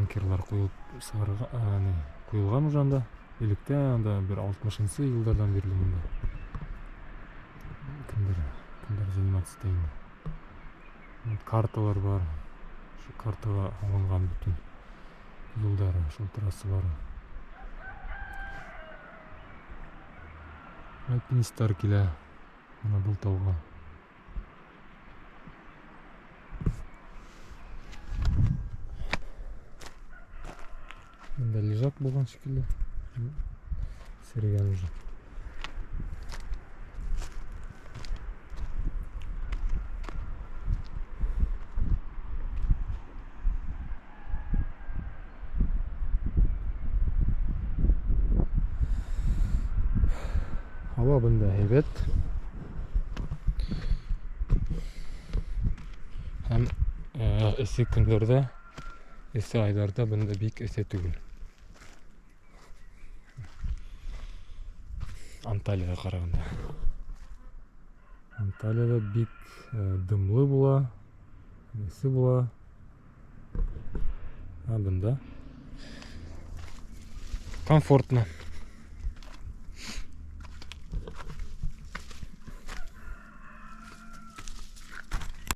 Анкерлар ҡуйылып сығарырға, ни, ҡуйылған уже анда. Электә анда бер 60-нсы йылдарҙан бирле мында кемдер заниматься итә инде. Вот карталар бар. Шу картаға алынған бөтөн юлдары, шул трассалары. Альпинисттар килә мына был тауға. Мында лежак булған шикелле. Серегән уже. Һауа бында һәйбәт. Һәм эҫе көндәрҙә, эҫе айҙарҙа бында бик эҫе түгел. Анталияға ҡарағанда. Анталияда бик дымлы була, эҫе була. Ә бында комфортно.